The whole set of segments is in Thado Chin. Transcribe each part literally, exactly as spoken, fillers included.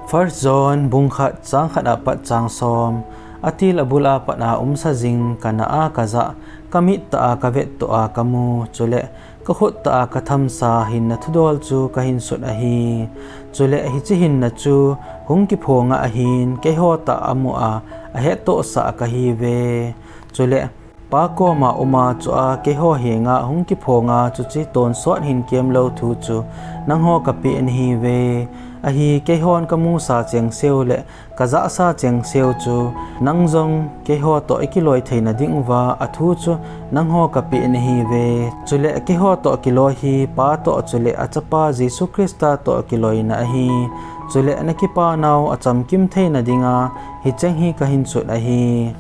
First John bung khat chang khat apat chang som. Atil abul apat a umsa jing kana a kajah, kamit tah a kavet toh a kamu, chule kakhut tah a kathamsa hinna thudol chu kahin sut ahi. Chule hiche hinna chu hung kiphonga ahin, keiho tah a amu a, ahettohsa kahiuve. Chule Pa koma uma chu a keiho henga hung kiphonga chuche tonsot hin kemlou thu chu nangho kapeh nahiuve. Ahi, keihon kamusa chengseu le kajahsa chengseu chu nang jong keiho toh ikiloi theina dinguva athu chu nangho kapeh nahiuve. Chule keiho toh kiloi hi Pa toh chule achapa Jesu Christa toh kiloina ahi. Chule nakipanau achamkim theina dinga hicheng hi kahin sut ahi.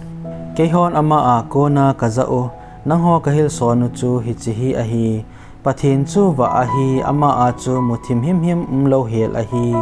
Keihon ama a kona kajah u, nangho kahilson u chu hiche hi ahi. Pathen chu vah ahi, ama a chu muthim himhim umlou hel ahi.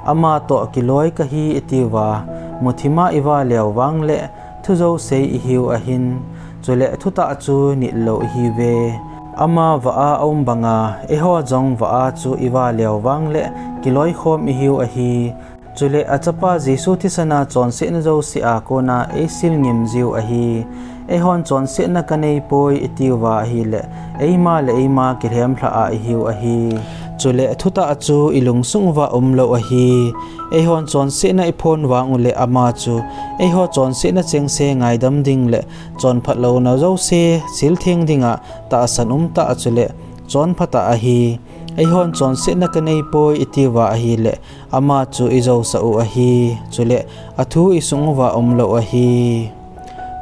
Ama toh kiloi kahi itiuva, muthima iva leu vangle thujou sei ihiu ahin, chule thutah chu nitlou ihiuve. Ama vah a aum banga eiho jong vah a chu iva leu vangle kiloikhom ihiu ahi. Chule achapa Jesu thisana chonsetna jouse a kona eisil ngim jiu ahi. Eihon chonsetna kaneipoi itiuva ahile, eima le eima kilhemlhah a ihiu ahi. Chule thutah chu ilungsung uva umlou ahi. Eihon chonsetna iphon vang ule ama chu eiho chonsetna chengse ngaidam ding le chonphat louna jouse siltheng dinga tahsan umtah chule chonphatah ahi. Eihon chonsetna kaneipoi itiuva ahile, ama chu ijousah u ahi. Chule athu isung uva umlou ahi.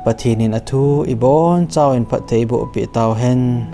Pathen in athu ibonchauvin phatthei eibohpeh tauhen.